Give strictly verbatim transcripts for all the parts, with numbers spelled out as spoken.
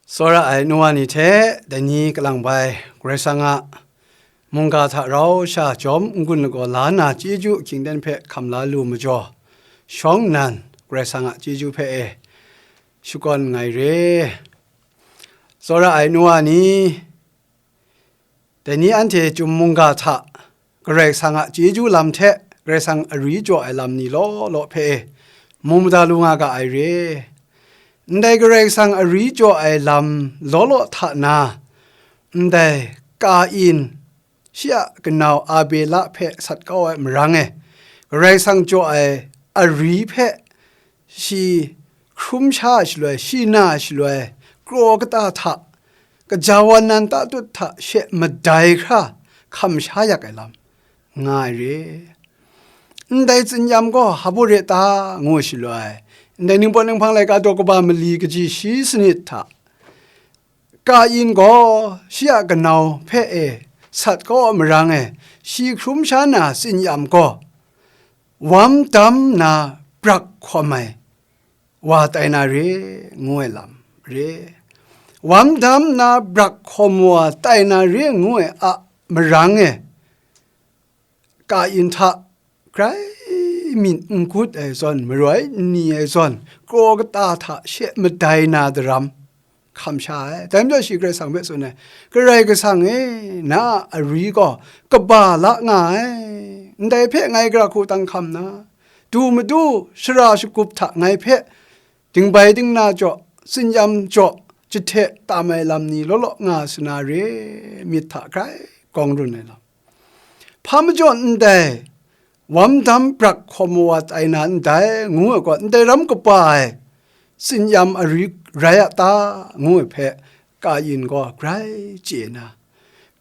Tsawra ai nu wa ni hte dai ni kalang bai Karai Kasang a mungga hta rau sha jawm n-gun lagaw la na chyeju ahkying ten hpe hkam la lu majaw, shawng nnan Karai Kasang a chyeju hpe e shakawn nngai re. Tsawra ai nu wa ni, dai ni anhte chyum mungga hta Karai Kasang a chyeju lam hte Karai Kasang ari jaw ai lam ni law law hpe e mu mada lu nga ga ai re. Ndai Karai Kasang ari jaw ai lam law law hta na, ndai Kain, shi a kanau Abela hpe sat kau ai marang e, Karai Kasang jaw ai ari hpe shi hkrum sha ai shaloi, shi na ai shaloi, kraw kata hta, kaja wan nan tatut hta she madai hkra hkam sha yak ai lam nga ai re. Ndai tsinyam gaw hpa baw re ta, ngu shaloi, ndai Ningpawt Ninghpang laika daw kaba mali kaji shi sanit hta, Kain gaw shi a kanau hpe e sat kau ai marang e, shi hkrum sha na tsinyam gaw wam dam na brak hkawm ai wa tai na re, ngu ai lam re. Wam dam na brak hkawm wa tai na re, ngu ai a marang e, Kain hta grai myit n gut ai zawn, maroi n ni ai zawn, kraw kata hta she madai na daram hkam sha ai. Dai majaw shi Karai Kasang hpe tsun ai, Karai Kasang e, na a ari gaw kaba la nga ai. Ndai hpe ngai gara hku tang hkam na, du madu shara shagup hta ngai hpe dingbai dingna jaw, tsinyam jaw, jahte tam ai lam ni law law nga sa na re, myit hta grai gawng run ai lam. Hpa majaw ndai wam dam brak hkawm wa tai na ndai, ngu ai gaw, ndai ram kaba ai tsinyam ari rai a ta, ngu ai hpe Kain gaw grai chye na,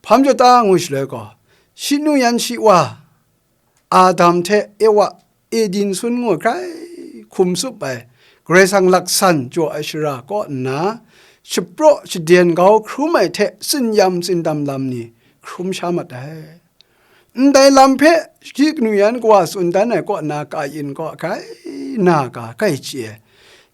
hpa majaw ta, ngu shaloi gaw, shi nu yan shi wa, Adam hte Ewa, Eden sun ngu ai grai hkum tsup ai, Karai Kasang laksan jaw ai shara kaw nna, shapraw shaden kau hkrum ai hte tsinyam tsindam lam ni hkrum sha mat ai. Ndai lam hpe shi kanu yan kawa tsun dan ai kaw nna, Kain kaw grai na ga grai chye ai.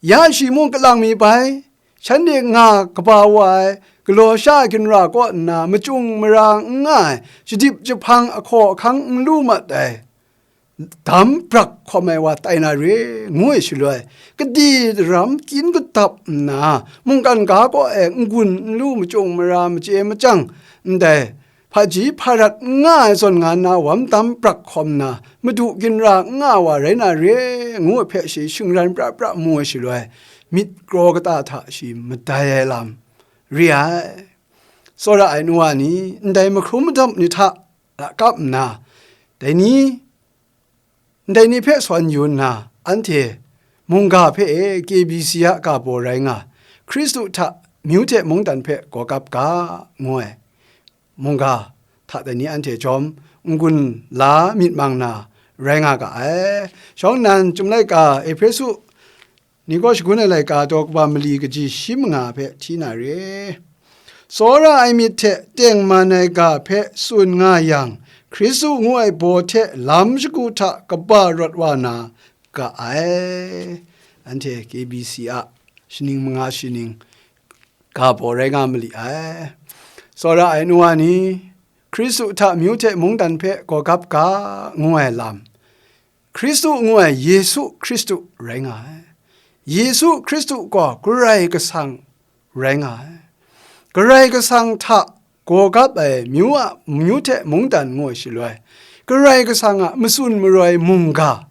Ya shi mung kalang mi bai, shanhte nga kaba wa ai, galaw sha ai ginra kaw nna, machyung mara n nga ai, shadip jahpang ahkaw ahkang n lu mat ai, dam brak hkawm ai wa tai na re, ngu ai shaloi, kadi daram kyin kadap nna, mungkan ga kaw e n-gun n lu, machyung mara, machye machyang, ndai hpaji hparat n nga ai zawn nga nna, wam dam brak hkawm nna, madu ginra n nga wa rai na re, ngu ai hpe shi shingran pra pra mu ai shaloi, myit kraw kata hta shi madai ai lam re ai. Tsawra ai nu wa ni, ndai mahkrum madam ni hta lakap nna, dai ni, ndai ni hpe sawn yu nna, anhte mungga hpe e K B C a ga baw rai nga, Hkristu hta myu hte mungdan hpe gawgap ga, ngu ai mungga hta dai ni anhte jawm n-gun la myit mang na rai nga ga ai. Shawng nnan Chyum laika Ehpesu ni kaw shagun ai laika daw kaba mali kaji shi manga hpe hti na re. Tsawra ai myit hte tengman ai ga hpe tsun nga yang, Hkristu ngu ai baw hte lam shagu hta kaba rawt wa na ga ai. Anhte K B C a shaning manga shaning ga baw rai nga ma li ai. Tsawra ai nu wa ni, Hkristu hta myu hte mungdan hpe gawgap ga ngu ai lam, Hkristu ngu ai Yesu Hkristu rai nga ai. Yesu Hkristu gaw Karai Kasang rai nga ai. Karai Kasang hta gawgap ai myu a, myu hte mungdan ngu ai shaloi, Karai Kasang a matsun maroi mungga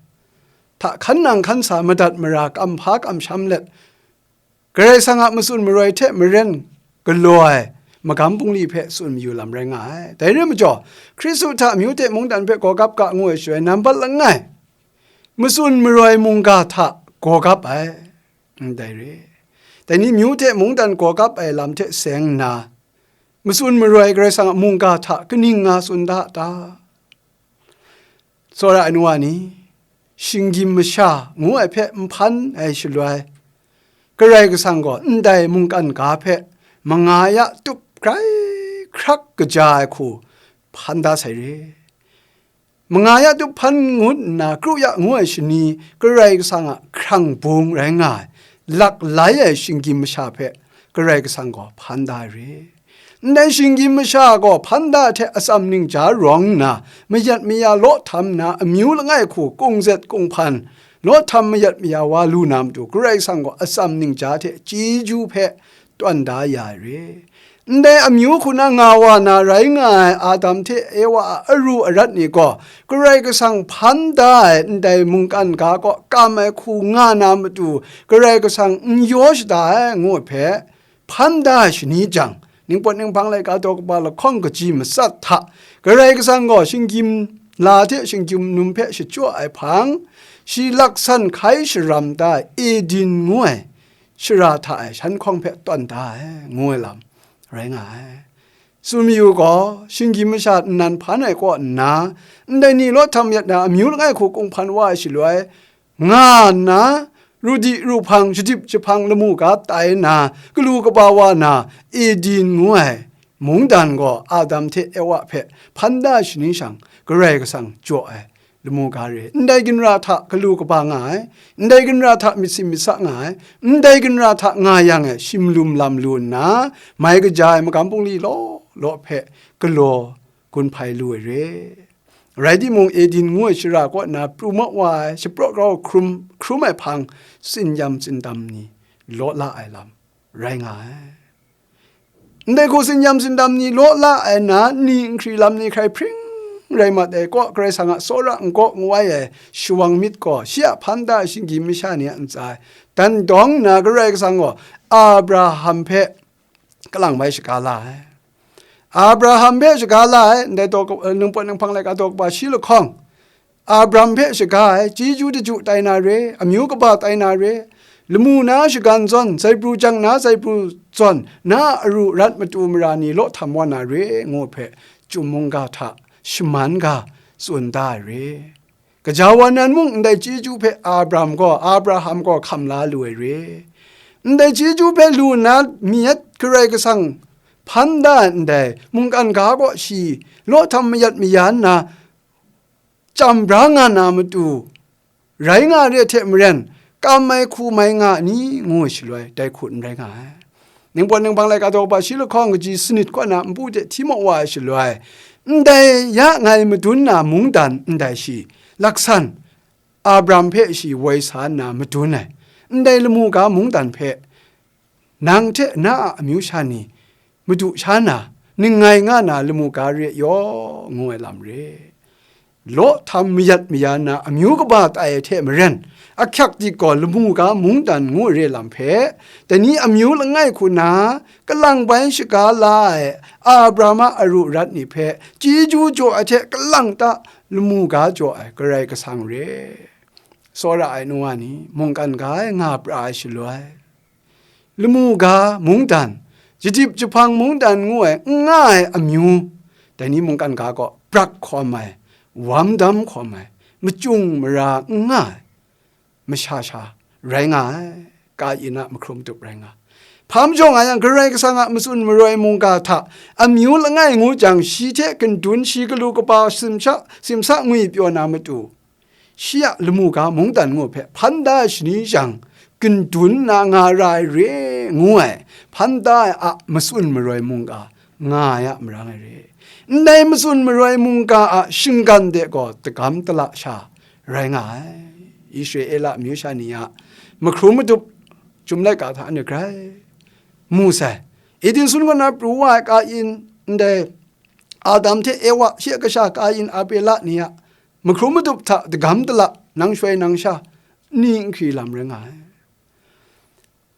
hta hkan nang hkan sa, madat mara, kamhpa kamsham let, Karai Kasang a matsun maroi hte maren galaw ai magam bungli hpe tsun mayu lam rai nga ai. Dai re majaw, Hkristu hta myu hte mungdan hpe gawgap ga ngu ai shaloi, nambat langai, matsun maroi mungga hta gawgap ai, ndai re. Dai ni myu hte mungdan gawgap ai lam hte seng nna, matsun maroi Karai Kasang a mungga hta kaning nga tsun da ta? Tsawra ai nu wa ni, shinggyim masha ngu ai hpe n hpan ai shaloi, Karai Kasang gaw ndai mungkan ga hpe manga ya tup grai hkrak kaja ai hku hpan da sai re. Manga ya tup hpan ngut nna kru ya ngu ai shani Karai Kasang a hkrang bung rai nga ai, lak lai ai shinggyim masha hpe Karai Kasang gaw hpan da ai re. Ndai shinggyim masha gaw hpan da hte atsam ningja rawng nna, mayat maya law htam nna, amyu langai hku kungzet kunghpan, law htam mayat maya wa lu na matu, Karai Kasang gaw atsam ningja hte chyeju hpe tawn da ya ai re. Ndai amyu hku na nga wa na rai nga ai Adam hte Ewa a aru arat ni gaw, Karai Kasang hpan da ai ndai mungkan ga kaw kam ai hku nga na matu, Karai Kasang n yaw shada ai, ngu ai hpe, hpan da ai shani jang, ningpawt ninghpang laika daw kaba lahkawng kaji matsat hta, Karai Kasang gaw shinggyim la hte shinggyim num hpe shachyaw ai hpang, shi laksan hkai sharam da ai Eden ngu ai shara hta e shan hkawng hpe tawn da ai, ngu ai lam rai nga ai. Tsun mayu gaw, shinggyim masha nnan hpan ai kaw nna, ndai ni law htam yat na amyu langai hku kunghpan wa ai shaloi, nga nna, ru di ru hpang, shadip jahpang lamu ga tai nna, galu kaba wa na, Eden ngu ai mungdan gaw Adam hte Ewa hpe hpan da ai shani shang, Karai Kasang jaw ai lamu ga re. Ndai ginra hta galu kaba nga ai, ndai ginra hta myit sim myit sa nga ai, ndai ginra hta nga yang e, shimlum lam lu nna, mai kaja ai magam bungli law law hpe galaw gun hpai lu ai re. Rai timung, Eden ngu ai shara kaw na pru ma wa ai, shapraw grau hkrum, hkrum ai hpang, tsinyam tsindam ni law la ai lam rai nga ai. Ndai hku tsinyam tsindam ni law la ai na, nni nhkri lam ni hkrai hpring rai mat ai kaw, Karai Kasang a tsawra n kaw n wai ai shawang myit gaw, shi a hpan da ai shinggyim masha ni a ntsa e dan dawng nna, Karai Kasang gaw Abraham hpe kalang bai shaga la ai. Abraham hpe shaga la ai, ndai daw ka-, ningpawt ninghpang laika daw kaba shi lahkawng, Abraham hpe shaga ai, chyeju daju tai na re, amyu kaba tai na re, lamu na shagan zawn, zaibru jang na zaibru zawn, na a aru rat matu mara ni law htam wa na re, ngu hpe, chyum mungga hta shaman ga tsun da ai re. Gaja wa nan mung ndai chyeju hpe Abraham gaw, Abraham gaw hkam la lu ai re. Ndai chyeju hpe lu nna, mi yet Karai Kasang hpan da ai ndai mungkan ga kaw shi law htam mayat maya nna, chyam bra nga na matu, rai nga re hte maren, kam ai hku mai nga ni, ngu shaloi, dai hku n rai nga ai. Ningpawt ninghpang laika daw kaba shi lahkawng kaji sanit kaw na npu hte hti maw wa ai shaloi, ndai ya ngai madun na mungdan ndai shi, laksan, Abraham hpe shi woi sa nna madun ai, ndai lamu ga mungdan hpe, nang hte na a amyu sha ni, madu sha na, ningngai nga na lamu ga re yaw, ngu ai lam re. Law htam mayat maya na amyu kaba tai ai hte maren, ahkyak dik gaw lamu ga mungdan ngu re lam hpe, dai ni amyu langai hku na, kalang bai shaga la ai Abraham a aru rat ni hpe, chyeju jaw ai hte kalang ta lamu ga jaw ai Karai Kasang re. Tsawra ai nu wa ni, mungkan ga e nga pra ai shaloi, lamu ga mungdan, jadip jahpang mungdan ngu ai n nga ai amyu, dai ni mungkan ga kaw brak hkawm ai, wam dam hkawm ai, machyung mara n nga ai masha sha rai nga ai, Kayin a mahkrum matup rai nga. Hpa majaw nga yang, Karai Kasang a matsun maroi mungga hta amyu langai ngu jang, shi hte kandun, shi galu kaba simsha, simsa ngwi pyaw na matu, shi a lamu ga mungdan ngu hpe hpan da ai shani jang, kandun na nga ra ai re ngu ai, hpan da ai a matsun maroi mungga nga ai a marang ai re. Ndai matsun maroi mungga a shinggan de gaw dagam dala sha rai nga ai. Israela amyu sha ni a mahkrum matup, Chyum laika hta anhte grai mu sai. Eden sun kaw na pru wa ai Kayin, ndai Adam hte Ewa, shi a kasha Kayin, Abela ni a mahkrum matup hta dagam dala, nang shoi nang sha, nni nhkri lam rai nga ai.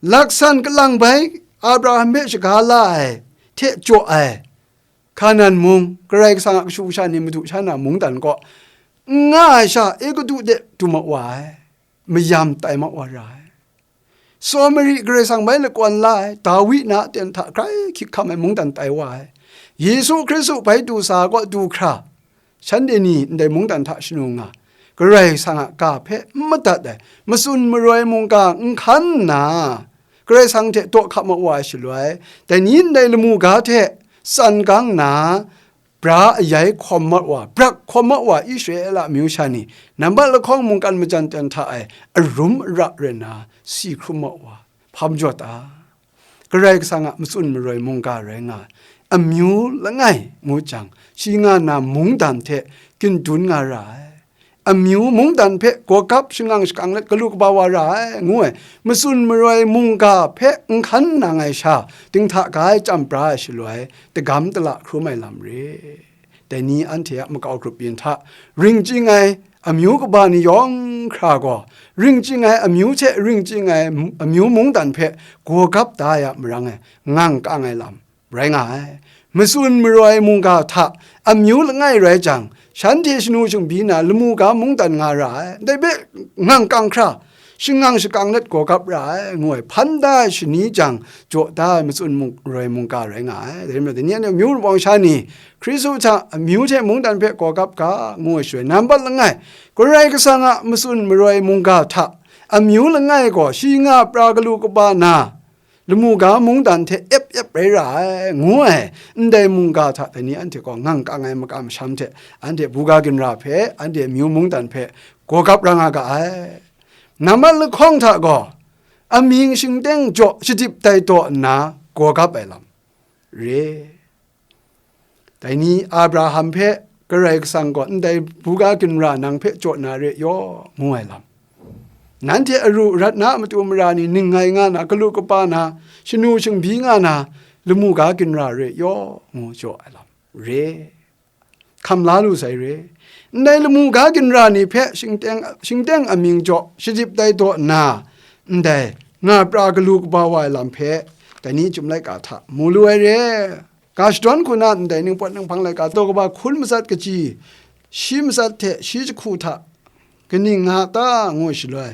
Laksan kalang bai Abraham hpe shaga la ai hte jaw ai Hkanan mung, Karai Kasang a kashu kasha ni madu sha na mungdan kaw n nga ai sha, Egutu de du ma wa ai, mayam tai ma wa ra ai. Samari Karai Kasang bai lakawn la ai, Dawi na aten hta grai hkyik hkam ai mungdan tai wa ai. Yesu Hkristu bai du sa ai kaw du hkra, shanhte ni ndai mungdan hta shanu nga, Karai Kasang a ga hpe n madat ai, matsun maroi mungga n hkan nna, Karai Kasang hte daw hkap ma wa ai shaloi, dai ni ndai lamu ga hte tsan gang nna, bra ayai hkawm mat wa, brak hkawm mat wa, Israela amyu sha ni, nambat lahkawng mungkan majan ten hta e arum ara rai nna, si hkrum mat wa, hpa majaw ta? Karai Kasang a matsun maroi mungga rai nga ai. Amyu langai ngu jang, shi nga na mungdan hte ginjawng nga ra ai. Amyu mungdan hpe gawgap shangang shakang let galu kaba wa ra ai, ngu ai, matsun maroi mungga hpe n hkan nang ai sha, dinghta ga ai chyam pra ai shaloi, dagam dala hkrum ai lam re. Dai ni anhte a makau grup yin hta, ring chying ai amyu kaba ni yawng hkra gaw, ring chying ai amyu hte ring chying ai amyu mungdan hpe gawgap da ai a marang e, ngang kang ai lam rai nga ai. Matsun maroi mungga hta amyu langai rai jang, shanhte shanu shangbyi na lamu ga mungdan nga ra ai, dai hpe ngang kang hkra, shangang shakang let gawgap ra ai, ngu ai, hpan da ai shani jang jaw da ai matsun mung, roi mungga rai nga ai. Dai rai nna, dai ni anhte amyu wunpawng sha ni, Hkristu hta amyu hte mungdan hpe gawgap ga, ngu ai shaloi, nambat langai, Karai Kasang a matsun maroi mungga hta amyu langai gaw shi nga pra galu kaba na, lamu ga mungdan hte ep ep rai ra ai, ngu ai, ndai mungga hta dai ni anhte gaw ngang kang ai makam masham hte, anhte buga ginra hpe, anhte amyu mungdan hpe gawgap ra nga ga ai. Nambat lahkawng hta gaw, amying shingteng jaw shadip dai daw nna gawgap ai lam re. Dai ni Abraham hpe Karai Kasang gaw, "Ndai buga ginra nang hpe jaw na re yaw," ngu ai lam. Nanhte aru arat na a matu mara ni ningngai nga na, galu kaba na, shanu shangbyi nga na, lamu ga ginra re yaw, ngu jaw ai lam re. Hkam la lu sai re. Ndai lamu ga ginra ni hpe shingteng, shingteng amying jaw shadip dai daw nna, ndai nga pra galu kaba wa ai lam hpe, dai ni Chyum laika hta mu lu ai re. Ga shadawn hku na ndai ningpawt ninghpang laika daw kaba hkun matsat kaji, shi matsat hte shi jahku hta kaning nga ta, ngu shaloi,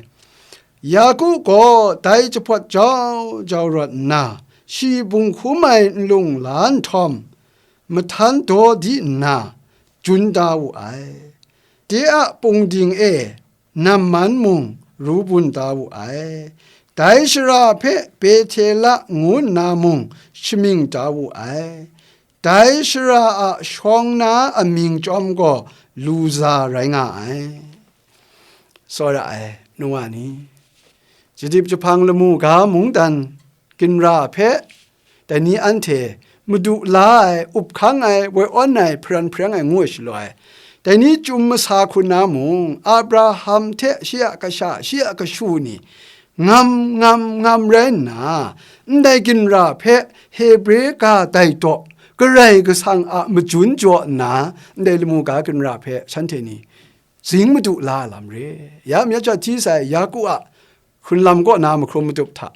Yaku gaw dai jahpawt jau jau rawt nna, shi bung hkum ai nlung la nhtawm, mahtan daw di nna, jun da wu ai. De a pungding e namman mung ru bun da wu ai. Dai shara hpe Betela ngu nna mung shamying da wu ai. Dai shara a shawng na amying chyawm gaw Luza rai nga ai. Tsawra ai, nu wa ni, jadip jahpang lamu ga mungdan ginra hpe, dai ni anhte madu la ai, up hkang ai, woi awn ai, hparan hpareng ai ngu ai shaloi, dai ni Chyum masa hku na mung, Abraham hte shi a kasha, shi a kashu ni, ngam, ngam, ngam rai nna, ndai ginra hpe Hebre ga dai daw, Karai Kasang a majun jaw nna, ndai lamu ga ginra hpe shanhte ni zing madu la ai lam re. Ya myit jahti sai Yaku a hkrunlam kaw na mahkrum madup hta,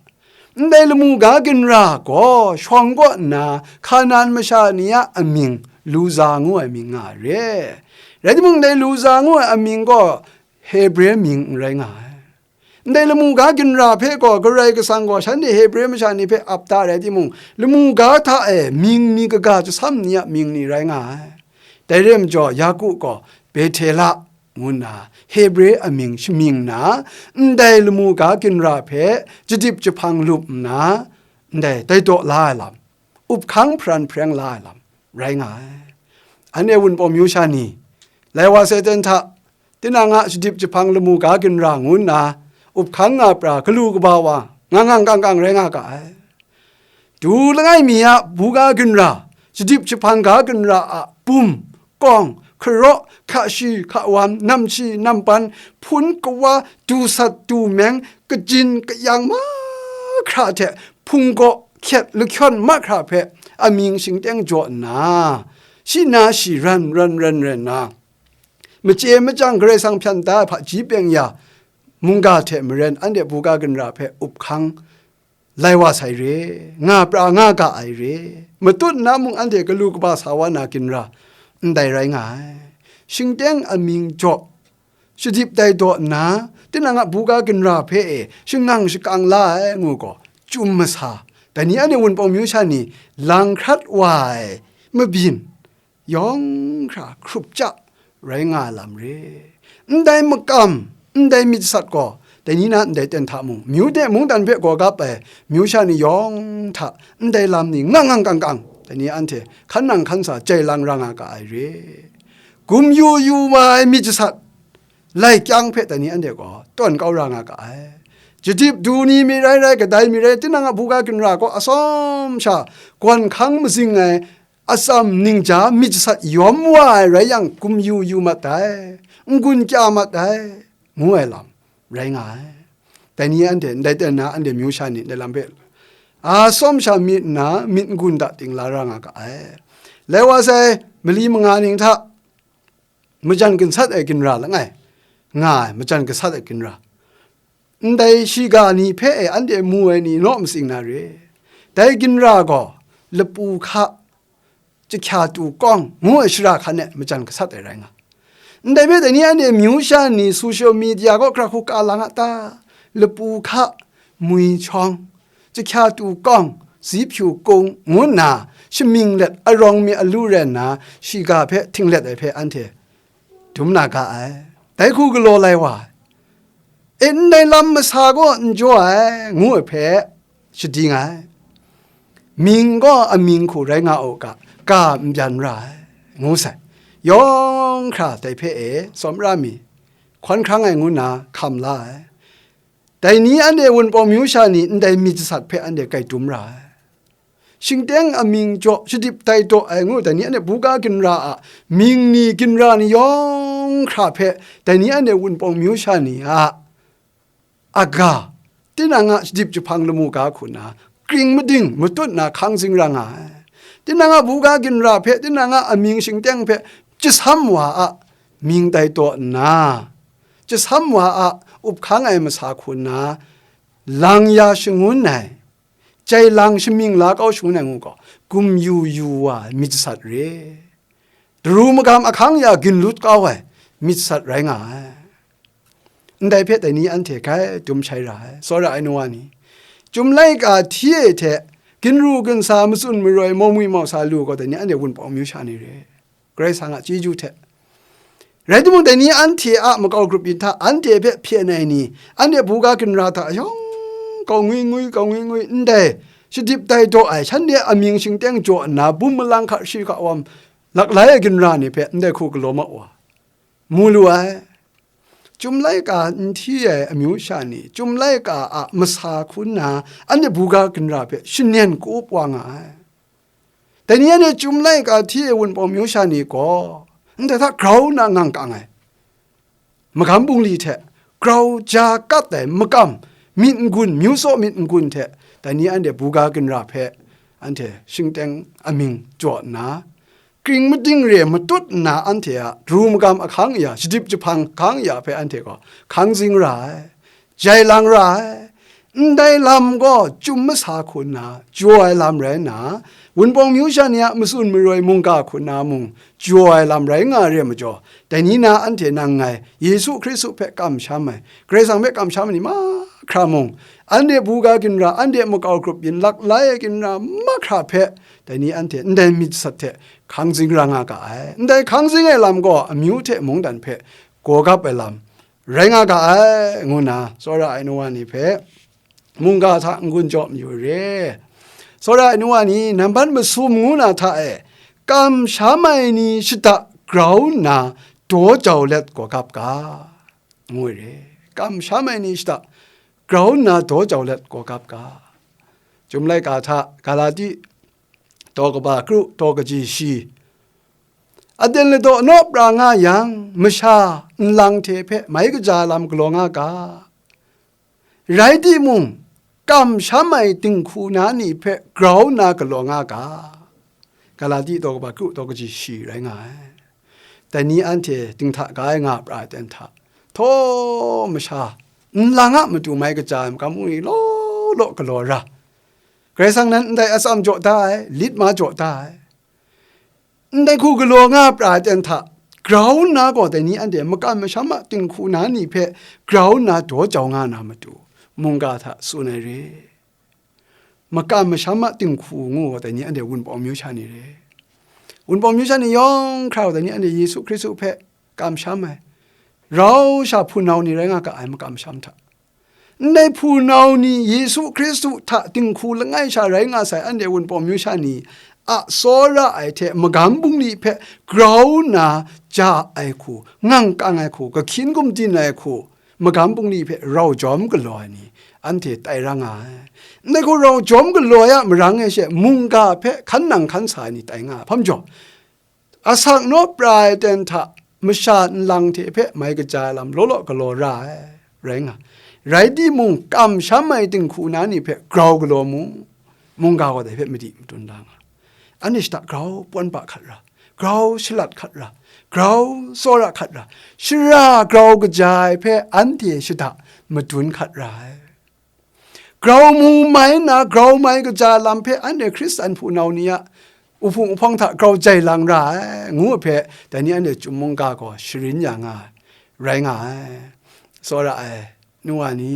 ndai lamu ga ginra gaw shawng kaw nna, Hkanan masha ni a amying Luza ngu ai mying nga ai re. Rai timung, ndai Luza ngu ai amying gaw Hebre mying n rai nga ai. Ndai lamu ga ginra hpe gaw Karai Kasang gaw shanhte Hebre masha ni hpe ap da rai timung, lamu ga hta e mying mi kaga jasam ni a mying ni rai nga ai. Dai re majaw, Yaku gaw Betela ngu nna Hebre amying shamying nna, ndai lamu ga ginra hpe jadip jahpang lup nna, ndai dai daw la ai lam, up hkang hparan hpareng la ai lam rai nga ai. Anhte Wunpawng myu sha ni, lai wa sai ten hta, tinang a shadip jahpang lamu ga ginra ngu nna, up hkang nga pra galu kaba wa, ngang ngang kang kang rai nga ga ai. Du langai mi a buga ginra, shadip jahpang ga ginra a bum, kawng, hkaraw, hkashi, hkawan, namshi, namban, hpun, kawa, du sat, du meng, kajin, kayang mahkra hte hpunggaw hkyet lahkyawn mahkra hpe amying shingteng jaw nna, shi na shi ran, ran, ran, ran nna, machye machyang Karai Kasang hpyan da ai hpaji peng ya mungga hte maren anhte buga ginra hpe up hkang lai wa sai re, nga pra nga ga ai re, matut na mung anhte galu kaba sa wa na ginra ndai rai nga ai. Shingteng amying jaw shadip dai daw nna, tinang a buga ginra hpe e shangang shakang la ai ngu gaw, Chyum masa, dai ni anhte Wunpawng myu sha ni lang hkrat wa ai mabyin yawng hkra hkrup ja rai nga ai lam re. Ndai makam, ndai myit sat gaw, dai ni na ndai ten hta mung, myu de mungdan hpe gaw gap ai myu sha ni yawng hta, ndai lam ni ngang ngang kang kang, dai ni anhte hkan nang hkan sa jai lang ra nga ga ai re. Gum yu yu wa ai myit jasat, lai kyang hpe dai ni anhte gaw tawn kau ra nga ga ai. Jadip du ni mi rai rai, kadai mi rai, tinang a buga ginra gaw atsawm sha gawn hkang mazing ai atsam ningja myit jasat yawm wa ai rai yang, gum yu yu mat ai, n-gun kya mat ai, ngu ai lam rai nga ai. Dai ni anhte ndai ten na, anhte myu sha ni ndai lam hpe atsawm sha myit nna, myit n-gun hta ting la ra nga ga ai. Lai wa sai, mali manga ning hta majan gansat ai ginra langai nga ai, majan gansat ai ginra. Ndai shiga ni hpe e anhte mu ai ni naw matsing na re. Dai ginra gaw lapu hka, jahkya tu kawng ngu ai shara hkan e majan gasat ai rai nga. Ndai hpe dai ni anhte myu sha ni social media kaw hkra hku ka lang a ta? Lapu hka, mui shawng, jahkya tu kawng, zipyu kung ngu nna shaming let arawng mi alu rai nna, shiga hpe htinglet ai hpe anhte dum na ga ai. Dai hku galaw lai wa ai. E, ndai lam masa gaw n jaw ai, ngu ai hpe shading ai. Mying gaw amying hku rai nga u ga, ga n byan ra ai, ngu sai. Yawng hkra dai hpe e tsawmra mi hkawn hkrang ai ngu nna hkam la ai. Dai ni anhte Wunpawng myu sha ni ndai myit jasat hpe anhte grai dum ra ai. Shingteng amying jaw shadip tai taw ai ngu, dai ni anhte buga ginra a mying ni, ginra ni yawng hkra hpe dai ni anhte Wunpawng myu sha ni a aga, tinang a shadip jahpang lamu ga hku nna, kring mading matut na hkang zing ra nga ai. Tinang a buga ginra hpe, tinang a amying shingteng hpe jasam wa a mying tai taw nna, jasam wa a up hkang ai masa hku nna, lang ya shangun ai, jai lang shamying la kau shangun ai ngu gaw, gum yu yu wa ai myit jasat re. Daru magam ahkang ya ginlut kau ai myit jasat rai nga ai. Ndai hpe dai ni anhte grai dum shai ra ai, tsawra ai nu wa ni. Chyum laika hti e hte ginru ginsa, matsun maroi, mawmwi mawsa lu gaw, dai ni anhte Wunpawng myu sha ni re. Karai Kasang a chyeju hte. Rai timung, dai ni anhte a makau grup yin hta, anhte hpe hpyen ai ni, anhte buga ginra hta yawng kau ngwi ngwi, kau ngwi ngwi, ndai shadip tai daw ai, shanhte amying shingteng jaw nna, bum malang hka shi hka wam laklai ai ginra ni hpe ndai hku galaw ma wa, mu lu ai. Chyum laika n hti ai amyu sha ni, chyum laika a masa hku nna, anhte buga ginra hpe shanen ka-up wa nga ai. Dai ni anhte chyum laika hti e Wunpawng myu sha ni gaw, ndai hta grau nna ngang kang ai. Magam bungli hte grau ja kat ai makam, myit n-gun, myu tsaw myit n-gun hte, dai ni anhte buga ginra hpe, anhte shingteng amying jaw nna, kring mading re matut nna, anhte a daru magam ahkang ya, shadip jahpang ahkang ya hpe anhte gaw hkang zing ra ai, jai lang ra ai. Ndai lam gaw chyum masa hku nna jaw ai lam rai nna, Wunpawng myu sha ni a matsun maroi mungga hku nna mung jaw ai lam rai nga re ai majaw, dai ni na anhte nang ngai Yesu Hkristu hpe kamsham ai, Karai Kasang hpe kamsham ai ni mahkra mung, anhte buga ginra, anhte makau grup yin laklai ai ginra mahkra hpe, dai ni anhte ndai myit sat hte hkang zing ra nga ga ai. Ndai hkang zing ai lam gaw amyu hte mungdan hpe gawgap ai lam rai nga ga ai, ngu nna tsawra ai nu wa ni hpe mungga hta n-gun jaw mayu re. Tsawra ai nu wa ni, nambat masum ngu na hta e, kamsham ai ni shada grau nna daw jau let gawgap ga, ngu re. Kamsham ai ni shada grau nna daw jau let gawgap ga. Chyum laika hta Galati daw kaba kru, daw kaji shi, aten ladaw naw pra nga yang, masha nlang hte hpe mai kaja lam galaw nga ga. Rai timung, kamsham ai dinghku na ni hpe grau nna galaw nga ga. Galati daw kaba kru, daw kaji shi rai nga ai. Dai ni anhte dinghta ga ai nga pra ai ten hta, htaw masha nlang a matu mai kaja ai makam bungli law law galaw ra. Karai Kasang nan ndai atsam jaw da ai, lit ma jaw da ai. Ndai hku galaw nga pra ai ten hta, grau nna gaw dai ni anhte makam masham a dinghku na ni hpe grau nna daw jau nga na matu, mungga hta tsun ai re. Makam masham a dinghku ngu gaw dai ni anhte Wunpawng myu sha ni re. Wunpawng myu sha ni yawng hkra gaw dai ni anhte Yesu Hkristu hpe kamsham ai, rau sha hpunau ni rai nga ga ai makam masham hta. Ndai hpunau ni Yesu Hkristu hta dinghku langai sha rai nga sai anhte Wunpawng myu sha ni a tsawra ai hte magam bungli hpe grau nna ja ai hku, ngang kang ai hku, kahkyin gumdin ai hku, magam bungli hpe rau jawm galaw ai ni, anhte tai ra nga ai. Ndai gaw rau jawm galaw ai a marang e she mungga hpe hkan nang hkan sa ai ni tai nga ai. Hpa majaw, asak naw pra ai ten hta masha nlang hte hpe mai kaja ai lam law law galaw ra ai, rai nga. Rai timung, kamsham ai dinghku na ni hpe grau galaw mu, mungga gaw dai hpe madi matun da nga. Anhte shada grau pawn ba hkat ra, grau shalat hkat ra, grau tsawra hkat ra, shara grau kaja ai hpe anhte shada madun hkat ra ai. Grau mu mai nna, grau mai kaja lam hpe anhte Hkristan hpunau ni a uhpung uhpawng hta grau jai lang ra ai, ngu ai hpe, dai ni anhte chyum mungga gaw sharin ya nga ai, rai nga ai. Tsawra ai, nu wa ni,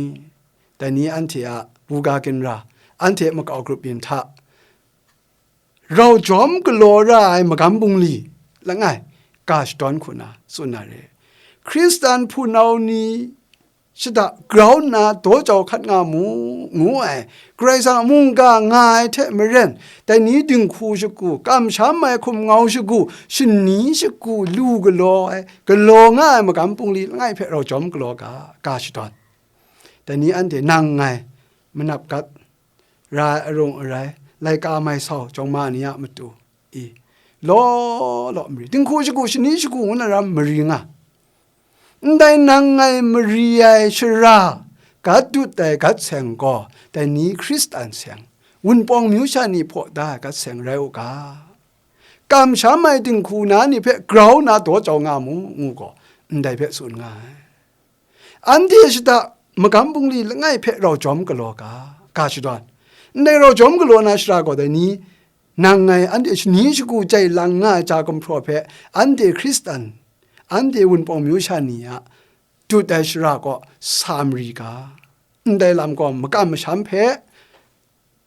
dai ni anhte a buga ginra, anhte makau grup yin hta, rau jawm galaw ra ai magam bungli langai, ga shadawn hku na tsun na re. Hkristan hpunau ni shada grau nna daw jau hkat nga mu, ngu ai. Karai Kasang a mungga nga ai hte maren, dai ni dinghku shagu, kamsham ai hkum ngau shagu, shani shagu lu galaw ai, galaw nga ai magam bungli langai hpe rau jawm galaw ga, ga shadawn. Dai ni anhte nang ngai manap gat, ra ai arung arai, laika mai sau, jawngma ni a matu, i, law law mari, dinghku shagu, shani shagu ngu na ram mari nga. Ndai nang ngai mari ai shara, gat dut ai gat seng gaw, dai ni Hkristan seng, Wunpawng myu sha ni hpaw da ai gat seng rai u ga. Kamsham ai dinghku na ni hpe grau na daw jau nga mu, ngu gaw, ndai hpe tsun nga ai. Anhte shada magam bungli langai hpe rau jawm galaw ga, ga shadawn. Ndai rau jawm galaw na shara gaw dai ni, nang ngai anhte shani shagu jai lang nga ai ja gumhpraw hpe, anhte Hkristan, anhte Wunpawng myu sha ni a dut ai shara kaw sa mari ga. Ndai lam gaw makam masham hpe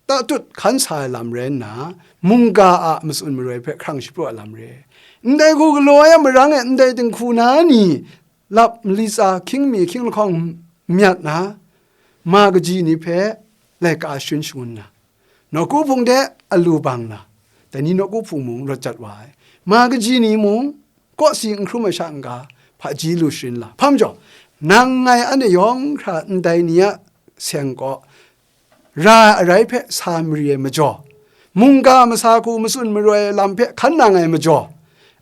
tatut hkan sa ai lam rai nna, mungga a matsun maroi hpe hkrang shapraw ai lam re. Ndai hku galaw ai a marang e ndai dinghku na ni lap mali tsa hkying mi hkying lahkawng myat na, ma kaji ni hpe laika sharin shangun na, nawku hpung de alu bang na, dai ni nawku hpung mung rawt jat wa ai, ma kaji ni mung kawsi n hkrum ai sha n-ga, hpaji lu sharin la. Hpa majaw, nang ngai anhte yawng hkra ndai ni a seng kaw ra ai arai hpe sa mari ai majaw, mungga masa hku matsun maroi ai lam hpe hkan nang ai majaw,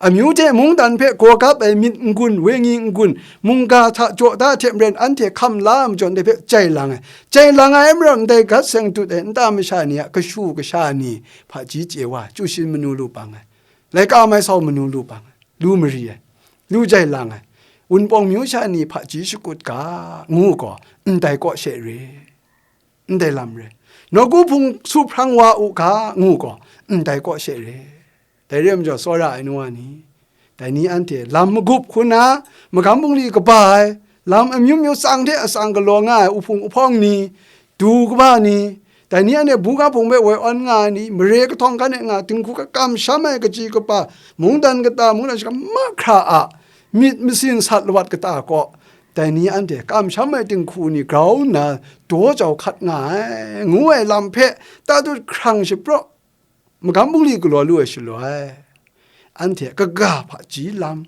amyu hte mungdan hpe gaw gap ai myit n-gun, wenyi n-gun, mungga hta jaw da hte maren anhte hkam la ai majaw, ndai hpe jai lang ai. Jai lang ai maram ndai gat seng dut ai nta masha ni a kashu kasha ni hpaji chye wa, chyu shin manu lu bang ai, laika mai sau manu lu bang ai, lu mari ai, lu jai lang ai, Wunpawng myu sha ni hpaji shakut ga, ngu gaw, ndai kaw she re. Ndai lam re. Nawku hpung su hprang wa u ga, ngu gaw, ndai kaw she re. Dai re ai majaw, tsawra ai nu wa ni, dai ni anhte lam magup hku na, magam bungli kaba ai, lam amyu myu tsang hte atsang galaw nga ai uhpung uhpawng ni, du kaba ni, dai ni anhte buga hpung hpe woi awn nga ai ni, mare kahtawng kan e nga, dinghku hkra kamsham ai kaji kaba, mungdan kata, mungdan shakam mahkra a myit masin sat lawat kata kaw, dai ni anhte kamsham ai dinghku ni grau nna daw jau hkat nga ai, ngu ai lam hpe tatut hkrang shapraw, magam bungli galaw lu ai shaloi, anhte kaga hpaji lam,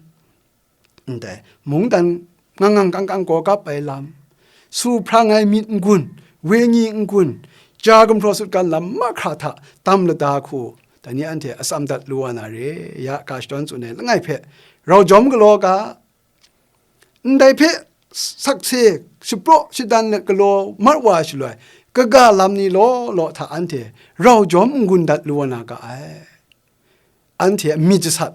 ndai mungdan ngang ngang kang kang gaw gap ai lam, su hprang ai myit n-gun, wenyi n-gun, ja gumhpraw sutgan lam mahkra hta tam lada hku, dai ni anhte atsam dat lu wa na re. Ya, ga shadawn tsun ai langai hpe rau jawm galaw ga, ndai hpe sakse shapraw shadan let galaw mat wa ai shaloi, kaga lam ni law law hta anhte rau jawm n-gun dat lu wa na ga ai. Anhte a myit jasat,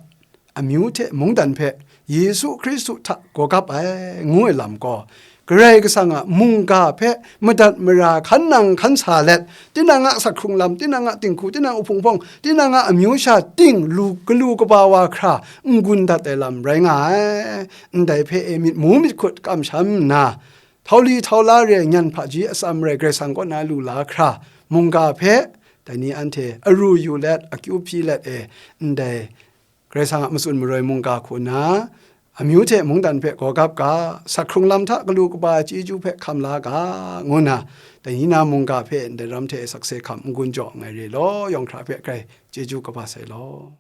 amyu hte mungdan hpe Yesu Hkristu hta gaw gap ai, ngu ai lam gaw, Karai Kasang a mungga hpe madat mara hkan nang hkan sa let, tinang a asak hkrung lam, tinang a dinghku, tinang a uhpung hpawng, tinang a amyu sha ting lu, galu kaba wa hkra n-gun dat ai lam rai nga ai. Ndai hpe e myit mu myit hkut kamsham nna, htau li htau la re ai nyan hpaji atsam rai Karai Kasang kaw na lu la hkra, mungga hpe dai ni anhte aru yu let, akyu hpyi let e, ndai Karai Kasang a matsun maroi mungga hku nna, amyu hte mungdan hpe gaw gap ga, asak hkrung lam hta galu kaba ai chyeju hpe hkam la ga, ngu nna, dai ni na mungga hpe ndai ram hte sakse hkam n-gun jaw nngai re law, yawng hkra hpe grai chyeju kaba sai law.